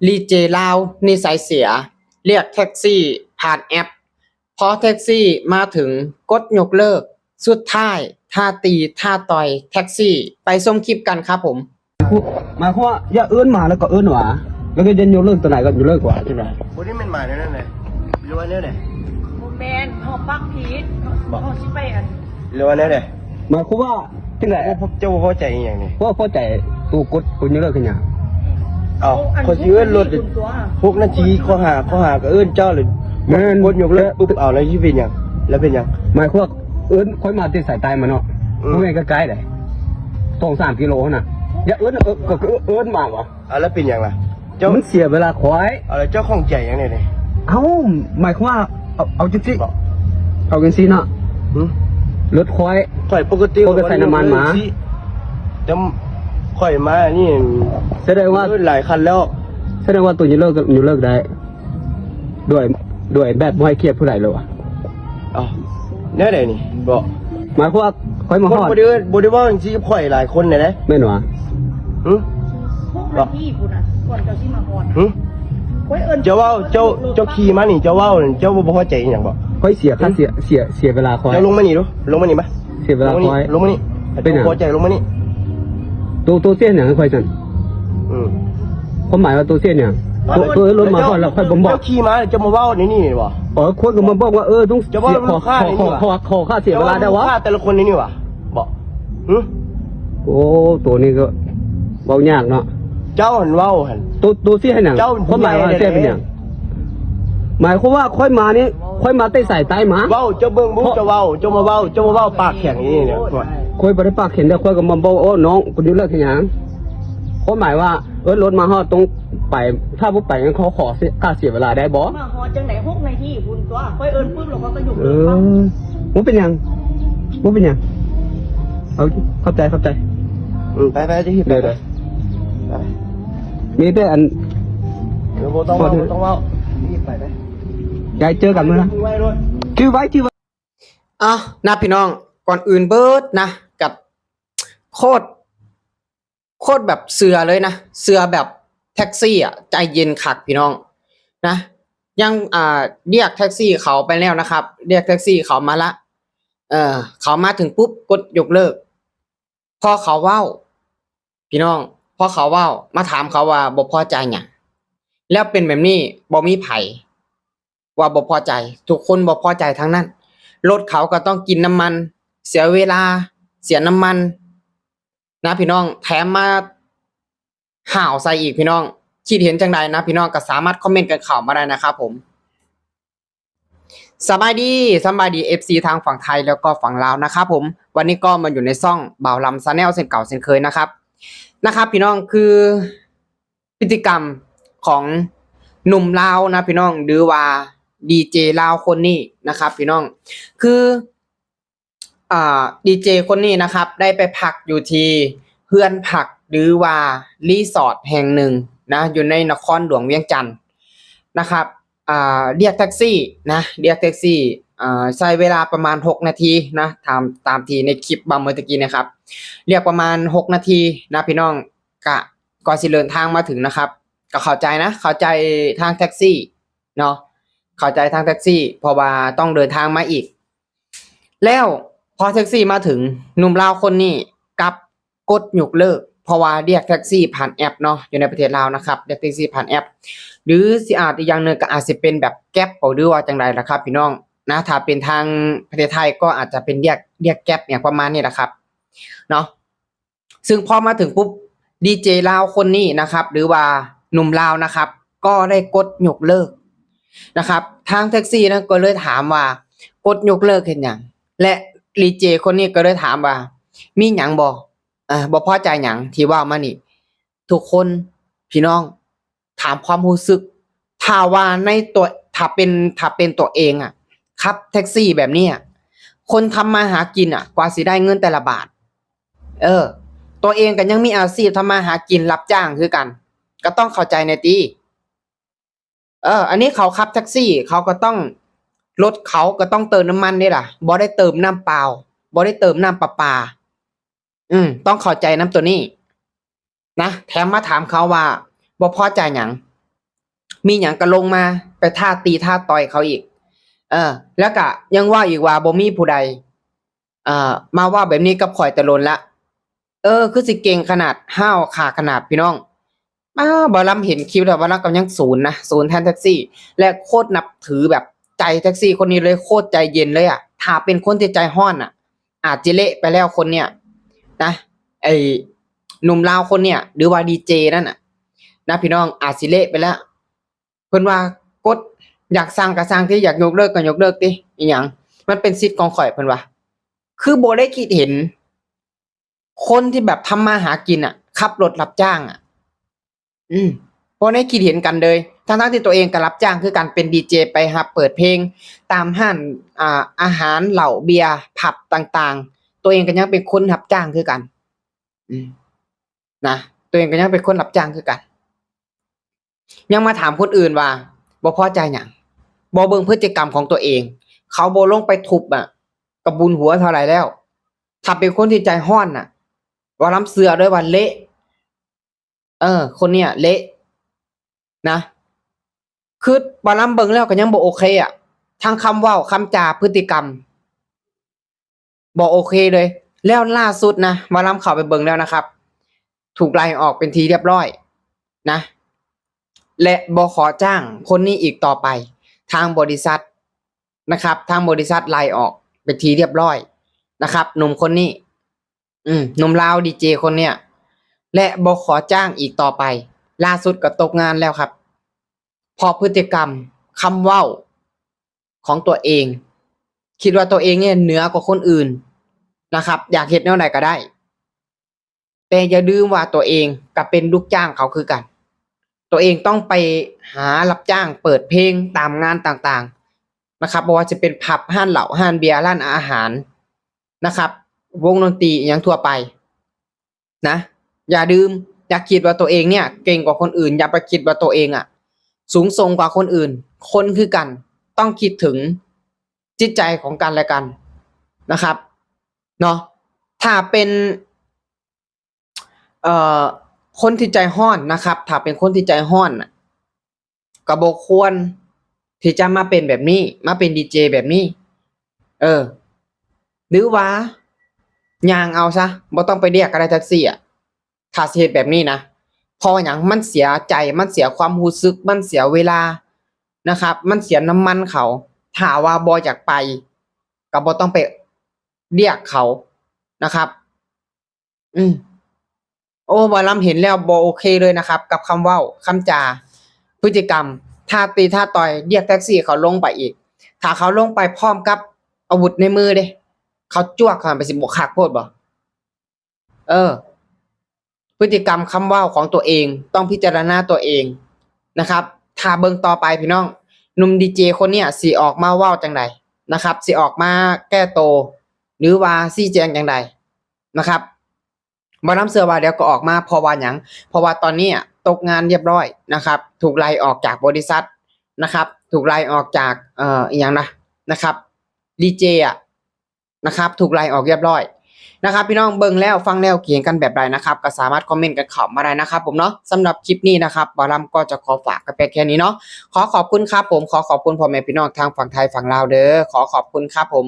ດີເຈລາວນິໄສເສຍ ລຽກແທັກຊີຜ່ານແອັບ ພໍແທັກຊີມາເຖິງ ກົດຍົກເລີກ. ສຸດທ້າຍທ້າຕີທ້າຕ່ອຍແທັກຊີ. ໄປຊົມຄລິບກັນຄັບຜົມ. ໝາຍຄວາມວ່າ ຢ່າເອີ້ນມາ ແລ້ວກໍເອີ້ນຫວາ ແລ້ວກໍຍັນຍົກເລີກຕົວໃດກໍຍົກເລີກຫວາ ຈັ່ງໃດ? ບໍ່ໄດ້ແມ່ນໝາຍແນວນັ້ນເດ ຫຼືວ່າແນວໃດ? ບໍ່ແມ່ນ ເຮົາປັກຜິດ ເຮົາ ເຮົາຊິໄປອັນ ຫຼືວ່າແນວໃດ? ໝາຍຄວາມວ່າຈັ່ງໃດ? ເຈົ້າບໍ່ພໍໃຈອີ່ຫຍັງນີ້? ບໍ່ພໍໃຈໂຕກົດ ກົດຍົກເລີກເຮັດຫຍັງ? ເອົ້າ ເອົາ ອັນ ຂ້ອຍຊິເອີ້ນລົດຫົກນາທີ ຂໍຫາ ຂໍຫາກໍເອີ້ນເຈົ້າເລີຍ ແມ່ນ ກົດຍົກເລີກປຸບ ເອົາ ແລ້ວຊິເປັນຫຍັງ? ແລ້ວເປັນຫຍັງ? ໝາຍຄວາມວ່າເອີ້ນ ຂ້ອຍມາແຕ່ສາຍໃຕ້ມາເນາະ ອືມ ບໍ່ແມ່ນໃກ້ໆໃດ ສອງສາມກິໂລຫັ້ນນະ ຢ່າເອີ້ນ ເອີ້ນ ກໍຄືເອີ້ນມາຫວາ? ເອົາ ແລ້ວເປັນຫຍັງລະ? ເຈົ້າ ມັນເສຍເວລາຂ້ອຍ. ເອົາ ແລ້ວເຈົ້າຂ້ອງໃຈຫຍັງແດ່ນີ້? ເອົ້າ ໝາຍຄວາມວ່າ ເອົາ ເອົາຈັ່ງຊີ້ ເອົາຈັ່ງຊີ້ເນາະ ຫຶ? ລົດຂ້ອຍ ຂ້ອຍປົກກະຕິ ຂ້ອຍກໍໃສ່ນ້ຳມັນມາ ແຕ່ຂ້ອຍມານີ້ ສະແດງວ່າ ເອີ ຫຼາຍຄັນແລ້ວ ສະແດງວ່າໂຕຍົກເລີກ ຍົກເລີກໄດ້ ດ້ວຍ ດ້ວຍແບບບໍ່ໃຫ້ກຽດຜູ້ໃດເລີຍຫວາ? ເອົ້າ ແນວໃດນີ້? ບໍ່ ໝາຍຄວາມວ່າຂ້ອຍມາຮອດ ບໍ່ໄດ້ ບໍ່ໄດ້ເວົ້າຈັ່ງຊີ້ກັບຂ້ອຍຫຼາຍຄົນແດ່ເດ້ ແມ່ນຫວາ? ຫຶ? ຫົກນາທີພຸ້ນນະ ກ່ອນເຈົ້າຊິມາຮອດນະ ຫຶ? ຂ້ອຍເອີ້ນ ເຈົ້າເວົ້າ ເຈົ້າ ເຈົ້າຂີ່ມານີ້ ເຈົ້າເວົ້າ ເຈົ້າບໍ່ພໍໃຈອີ່ຫຍັງບໍ່? ຂ້ອຍເສຍຄ່າ ຫຶ? ເສຍ ເສຍ ເສຍເວລາຂ້ອຍ. ເຈົ້າລົງມານີ້ດູ ລົງມານີ້ມາ ເສຍເວລາຂ້ອຍ. ລົງມານີ້ ເປັນຫຍັງ? ເຈົ້າບໍ່ພໍໃຈ ລົງມານີ້. ໂຕ ໂຕເສຍຫຍັງໃຫ້ຂ້ອຍຊັ້ນ? ອືມ ຄວາມໝາຍວ່າໂຕເສຍຫຍັງ? ໂຕ ໂຕລົດມາຮອດແລ້ວຂ້ອຍບໍ່ບອກ. ເຈົ້າຂີ່ມາ ເຈົ້າມາເວົ້າໃນນີ້ບໍ່? ເອີ ຄົນກໍມາບອກວ່າ ເອີ ຕ້ອງເສຍ ເຈົ້າເວົ້າລູກຄ້າໃນນີ້ຫວາ? ຂໍ ຂໍ ຂໍຄ່າເສຍເວລາໄດ້ຫວາ? ເຈົ້າເວົ້າລູກຄ້າແຕ່ລະຄົນໃນນີ້ຫວາ? ບໍ່ ຫຶ? ໂອ້ ໂຕນີ້ກໍເວົ້າຍາກເນາະ. ເຈົ້າຫັ້ນເວົ້າຫັ້ນ ໂຕ ໂຕເສຍຫຍັງ? ເຈົ້າ ຄວາມໝາຍວ່າເສຍເປັນຫຍັງ? ໝາຍຄວາມວ່າຂ້ອຍມານີ້ ຂ້ອຍມາແຕ່ສາຍໃຕ້ມາ. ເວົ້າ ເຈົ້າເບິ່ງບຸ ເຈົ້າເວົ້າ ເຈົ້າມາເວົ້າ ເຈົ້າມາເວົ້າປາກແຂງອີ່ຫຍັງ? ຂ້ອຍບໍ່ໄດ້ປາກແຂງເດ້ ຂ້ອຍກໍມາບອກ ໂອ້ ນ້ອງ ກູຍົກເລີກເຮັດຫຍັງ? ຄວາມໝາຍວ່າ ເອີ ລົດມາຮອດຕ້ອງໄປ ຖ້າບໍ່ໄປ ຂໍ ຂໍເສຍ ຄ່າເສຍເວລາໄດ້ບໍ່? ມາຮອດຈັ່ງໃດ ຫົກນາທີພຸ້ນຕົວະ ຂ້ອຍເອີ້ນປຶບແລ້ວຂ້ອຍກໍຍົກເລີກ. ເອີ ບໍ່ເປັນຫຍັງ ບໍ່ເປັນຫຍັງ ເອົາ ຂອບໃຈ ຂອບໃຈ. ອືມ ໄປ ໄປ ຈະຮີບໄປ ໄປ ໄປ. ມີແຕ່ອັນ ເອີ ບໍ່ຕ້ອງເວົ້າ ບໍ່ຕ້ອງເວົ້າ ໄປ ໄປ. ຍາຍ ເຈີກັນມື້ນະ ຖືໄວ້ ຖືໄວ້. ເອົ້າ ນະ ພີ່ນ້ອງ ກ່ອນອື່ນເບີດນະ ກັບໂຄດ ໂຄດແບບເຊື່ອເລີຍນະ ເຊື່ອແບບແທັກຊີອະ ໃຈເຢັນຄັກພີ່ນ້ອງນະ. ຍັງ ອ່າ ລຽກແທັກຊີເຂົາໄປແລ້ວນະຄັບ ລຽກແທັກຊີເຂົາມາລະ ເອີ ເຂົາມາເຖິງປຸບ ກົດຍົກເລີກ. ພໍເຂົາເວົ້າ ພີ່ນ້ອງ ພໍເຂົາເວົ້າ ມາຖາມເຂົາວ່າບໍ່ພໍໃຈຫຍັງ? ແລ້ວເປັນແບບນີ້ ບໍ່ມີໃຜວ່າບໍ່ພໍໃຈ ທຸກຄົນບໍ່ພໍໃຈທັງນັ້ນ. ລົດເຂົາກໍຕ້ອງກິນນ້ຳມັນ ເສຍເວລາ ເສຍນ້ຳມັນນະພີ່ນ້ອງ ແຖມມາຫ້າວໃສ່ອີກ. ພີ່ນ້ອງຄິດເຫັນຈັ່ງໃດນະ ພີ່ນ້ອງກໍສາມາດຄອມເມັນກັນເຂົ້າມາໄດ້ນະຄັບຜົມ. ສະບາຍດີ ສະບາຍດີ ເອັຟຊີ ທັງຝັ່ງໄທ ແລ້ວກໍຝັ່ງລາວນະຄັບຜົມ. ວັນນີ້ກໍມາຢູ່ໃນຊ່ອງບ່າວລຳ Channel ເຊັ່ນເກົ່າເຊັ່ນເຄີຍນະຄັບ ນະຄັບ ພີ່ນ້ອງ ຄື ພຶດຕິກຳຂອງໜຸ່ມລາວນະພີ່ນ້ອງ ຫຼືວ່າດີເຈລາວຄົນນີ້ນະຄັບພີ່ນ້ອງ ຄື ອ່າ ດີເຈຄົນນີ້ນະຄັບ ໄດ້ໄປພັກຢູ່ທີ່ເຮືອນພັກ ຫຼືວ່າຣີສອດແຫ່ງໜຶ່ງນະ ຢູ່ໃນນະຄອນຫຼວງວຽງຈັນນະຄັບ. ອ່າ ລຽກແທັກຊີນະ ລຽກແທັກຊີ ອ່າ ໃຊ້ເວລາປະມານຫົກນາທີນະ ຕາມ ຕາມທີ່ໃນຄລິບບາງມື້ຕະກີ້ນະຄັບ ລຽກປະມານຫົກນາທີນະພີ່ນ້ອງ ກະ ກວ່າຊິເດີນທາງມາເຖິງນະຄັບ. ກໍເຂົ້າໃຈນະ ເຂົ້າໃຈທາງແທັກຊີເນາະ ເຂົ້າໃຈທາງແທັກຊີ ເພາະວ່າຕ້ອງເດີນທາງມາອີກ. ແລ້ວພໍແທັກຊີມາເຖິງ ໜຸ່ມລາວຄົນນີ້ກັບກົດຍົກເລີກ ເພາະວ່າລຽກແທັກຊີຜ່ານແອັບເນາະ ຢູ່ໃນປະເທດລາວນະຄັບ ລຽກແທັກຊີຜ່ານແອັບ ຫຼືຊິອາດອີກຢ່າງໜຶ່ງກໍອາດຊິເປັນແບບແກັບ ຫຼືວ່າຈັ່ງໃດລະຄັບພີ່ນ້ອງນະ. ຖ້າເປັນທາງປະເທດໄທກໍອາດຈະເປັນລຽກ ລຽກແກັບ ຫຍັງປະມານນີ້ລະຄັບເນາະ. ຊຶ່ງພໍມາເຖິງປຸບ ດີເຈລາວຄົນນີ້ນະຄັບ ຫຼືວ່າໜຸ່ມລາວນະຄັບ ກໍໄດ້ກົດຍົກເລີກນະຄັບ. ທາງແທັກຊີນັ້ນກໍເລີຍຖາມວ່າ ກົດຍົກເລີກເຮັດຫຍັງ? ແລະ ດີເຈຄົນນີ້ກໍເລີຍຖາມວ່າ ມີຫຍັງບໍ່? ເອີ ບໍ່ພໍໃຈຫຍັງທີ່ເວົ້າມານີ້? ທຸກຄົນ ພີ່ນ້ອງ ຖາມຄວາມຮູ້ສຶກ ຖ້າວ່າໃນຕົວ ຖ້າເປັນ ຖ້າເປັນຕົວເອງອະ ຂັບແທັກຊີແບບນີ້ອະ ຄົນທຳມາຫາກິນອະ ກວ່າຊິໄດ້ເງິນແຕ່ລະບາດ ເອີ ຕົວເອງກໍຍັງມີອາຊີບທຳມາຫາກິນ ຮັບຈ້າງຄືກັນ ກໍຕ້ອງເຂົ້າໃຈແດ່ຕິ. ເອີ ອັນນີ້ເຂົາຂັບແທັກຊີ ເຂົາກໍຕ້ອງ ລົດເຂົາກໍຕ້ອງເຕີມນ້ຳມັນເດ້ລະ ບໍ່ໄດ້ເຕີມນ້ຳເປົ່າ ບໍ່ໄດ້ເຕີມນ້ຳປະປາ. ອືມ ຕ້ອງເຂົ້າໃຈນຳຕົວນີ້ນະ. ແຖມມາຖາມເຂົາວ່າບໍ່ພໍໃຈຫຍັງ? ມີຫຍັງກໍລົງມາ ໄປທ້າຕີທ້າຕ່ອຍເຂົາອີກ. ເອີ ແລ້ວກະຍັງເວົ້າອີກວ່າບໍ່ມີຜູ້ໃດ ເອີ ມາເວົ້າແບບນີ້ກັບຂ້ອຍແຕ່ດົນລະ. ເອີ ຄືຊິເກັ່ງຂະໜາດ ຫ້າວຂາດຂະໜາດ ພີ່ນ້ອງ. ອ້າ ບ່າວລຳເຫັນຄລິບແລ້ວ ບ່າວລຳກໍຍັງສູນນະ ສູນແທນແທັກຊີ ແລະ ໂຄດນັບຖືແບບໃຈແທັກຊີຄົນນີ້ເລີຍ ໂຄດໃຈເຢັນເລີຍອະ. ຖ້າເປັນຄົນທີ່ໃຈຮ້ອນນະ ອາດຊິເລະໄປແລ້ວຄົນເນີ້ຍນະ ໄອ້ໜຸ່ມລາວຄົນເນີ້ຍ ຫຼືວ່າດີເຈນັ້ນນະ ນະ ພີ່ນ້ອງ ອາດຊິເລະໄປແລ້ວ. ເພິ່ນວ່າກົດ ຢາກສັ່ງກໍສັ່ງຕິ ຢາກຍົກເລີກກໍຍົກເລີກຕິ ອີຫຍັງ ມັນເປັນສິດຂອງຂ້ອຍ ເພິ່ນວ່າ. ຄືບໍ່ໄດ້ຄິດເຫັນຄົນທີ່ແບບທຳມາຫາກິນອະ ຂັບລົດຮັບຈ້າງອະ ອືມ ບໍ່ໄດ້ຄິດເຫັນກັນເລີຍ ທັງໆທີ່ຕົວເອງກໍຮັບຈ້າງຄືກັນ ເປັນດີເຈ ໄປຮັບເປີດເພງຕາມຮ້ານ ອ່າ ອາຫານ ເຫຼົ້າ ເບຍ ຜັບຕ່າງໆ ຕົວເອງກໍຍັງເປັນຄົນຮັບຈ້າງຄືກັນ ອືມ ນະ ຕົວເອງກໍຍັງເປັນຄົນຮັບຈ້າງຄືກັນ ຍັງມາຖາມຄົນອື່ນວ່າບໍ່ພໍໃຈຫຍັງ? ບໍ່ເບິ່ງພຶດຕິກຳຂອງຕົວເອງ. ເຂົາບໍ່ລົງໄປທຸບອະ ກະບຸນຫົວເທົ່າໃດແລ້ວ. ຖ້າເປັນຄົນທີ່ໃຈຮ້ອນນະ ບ່າວລຳເຊື່ອເລີຍວ່າເລະ. ເອີ ຄົນເນີ້ຍເລະນະ. ຄືບ່າວລຳເບິ່ງແລ້ວກໍຍັງບໍ່ໂອເຄອະ ທັງຄຳເວົ້າ ຄຳຈາ ພຶດຕິກຳ ບໍ່ໂອເຄເລີຍ. ແລ້ວລ່າສຸດນະ ບ່າວລຳເຂົ້າໄປເບິ່ງແລ້ວນະຄັບ ຖືກໄລ່ອອກເປັນທີ່ຮຽບຮ້ອຍນະ ແລະ ບໍ່ຂໍຈ້າງຄົນນີ້ອີກຕໍ່ໄປ. ທາງບໍລິສັດນະຄັບ ທາງບໍລິສັດໄລ່ອອກເປັນທີ່ຮຽບຮ້ອຍນະຄັບ ໜຸ່ມຄົນນີ້ ອືມ ໜຸ່ມລາວດີເຈຄົນເນີ້ຍ ແລະ ບໍ່ຂໍຈ້າງອີກຕໍ່ໄປ. ລ່າສຸດກໍຕົກງານແລ້ວຄັບ ເພາະພຶດຕິກຳ ຄຳເວົ້າຂອງຕົວເອງ ຄິດວ່າຕົວເອງເໜືອກວ່າຄົນອື່ນນະຄັບ ຢາກເຮັດແນວໃດກໍໄດ້. ແຕ່ຢ່າລືມວ່າຕົວເອງກໍເປັນລູກຈ້າງເຂົາຄືກັນ. ຕົວເອງຕ້ອງໄປຫາຮັບຈ້າງເປີດເພງຕາມງານຕ່າງໆນະຄັບ ບໍ່ວ່າຈະເປັນຜັບ, ຮ້ານເຫຼົ້າ, ຮ້ານເບຍ, ຮ້ານອາຫານນະຄັບ, ວົງດົນຕີ ອີ່ຫຍັງທົ່ວໄປນະ. ຢ່າລືມ, ຢ່າຄິດວ່າຕົວເອງເນີ້ຍເກັ່ງກວ່າຄົນອື່ນ, ຢ່າໄປຄິດວ່າຕົວເອງອະສູງສົ່ງກວ່າຄົນອື່ນ. ຄົນຄືກັນ ຕ້ອງຄິດເຖິງຈິດໃຈຂອງກັນແລະກັນນະຄັບເນາະ. ຖ້າເປັນ ເອີ ຄົນທີ່ໃຈຮ້ອນນະຄັບ ຖ້າເປັນຄົນທີ່ໃຈຮ້ອນນະ ກໍບໍ່ຄວນທີ່ຈະມາເປັນແບບນີ້ ມາເປັນດີເຈແບບນີ້ ເອີ ຫຼືວ່າຍ່າງເອົາຊະ ບໍ່ຕ້ອງໄປລຽກກໍໄດ້ແທັກຊີອະ ຖ້າຊິເຮັດແບບນີ້ນະ. ເພາະວ່າຫຍັງ? ມັນເສຍໃຈ ມັນເສຍຄວາມຮູ້ສຶກ ມັນເສຍເວລານະຄັບ ມັນເສຍນ້ຳມັນເຂົາ. ຖ້າວ່າບໍ່ຢາກໄປ ກໍບໍ່ຕ້ອງໄປລຽກເຂົານະຄັບ. ອືມ ໂອ້ ໝໍລຳເຫັນແລ້ວບໍ່ໂອເຄເລີຍນະຄັບ ກັບຄຳເວົ້າ ຄຳຈາ ພຶດຕິກຳ ທ້າຕີທ້າຕ່ອຍ ລຽກແທັກຊີເຂົາລົງໄປອີກ. ຖ້າເຂົາລົງໄປພ້ອມກັບອາວຸດໃນມືເດ້ ເຂົາຈວກເຂົ້າໄປ ຊິບໍ່ຄັກໂພດບໍ່? ເອີ ພຶດຕິກຳຄຳເວົ້າຂອງຕົວເອງ ຕ້ອງພິຈາລະນາຕົວເອງນະຄັບ. ຖ້າເບິ່ງຕໍ່ໄປພີ່ນ້ອງ ໜຸ່ມດີເຈຄົນເນີ້ຍຊິອອກມາເວົ້າຈັ່ງໃດນະຄັບ ຊິອອກມາແກ້ໂຕ ຫຼືວ່າຊີ້ແຈງຈັ່ງໃດນະຄັບ. ໝໍລຳເຊື່ອວ່າດຽວກໍອອກມາ ເພາະວ່າຫຍັງ? ເພາະວ່າຕອນນີ້ຕົກງານຮຽບຮ້ອຍນະຄັບ ຖືກໄລ່ອອກຈາກບໍລິສັດນະຄັບ ຖືກໄລ່ອອກຈາກ ເອີ ອີ່ຫຍັງນະ ນະຄັບ ດີເຈອະນະຄັບ ຖືກໄລ່ອອກຮຽບຮ້ອຍນະຄັບ. ພີ່ນ້ອງເບິ່ງແລ້ວຟັງແລ້ວຄິດເຫັນກັນແບບໃດນະຄັບ ກໍສາມາດຄອມເມັນກັນເຂົ້າມາໄດ້ນະຄັບຜົມເນາະ. ສຳລັບຄລິບນີ້ນະຄັບ ໝໍລຳກໍຈະຂໍຝາກກັນພຽງແຄ່ນີ້ເນາະ. ຂໍຂອບຄຸນຄັບຜົມ ຂໍຂອບຄຸນພໍ່ແມ່ພີ່ນ້ອງທາງຝັ່ງໄທຝັ່ງລາວເດີ ຂໍຂອບຄຸນຄັບຜົມ.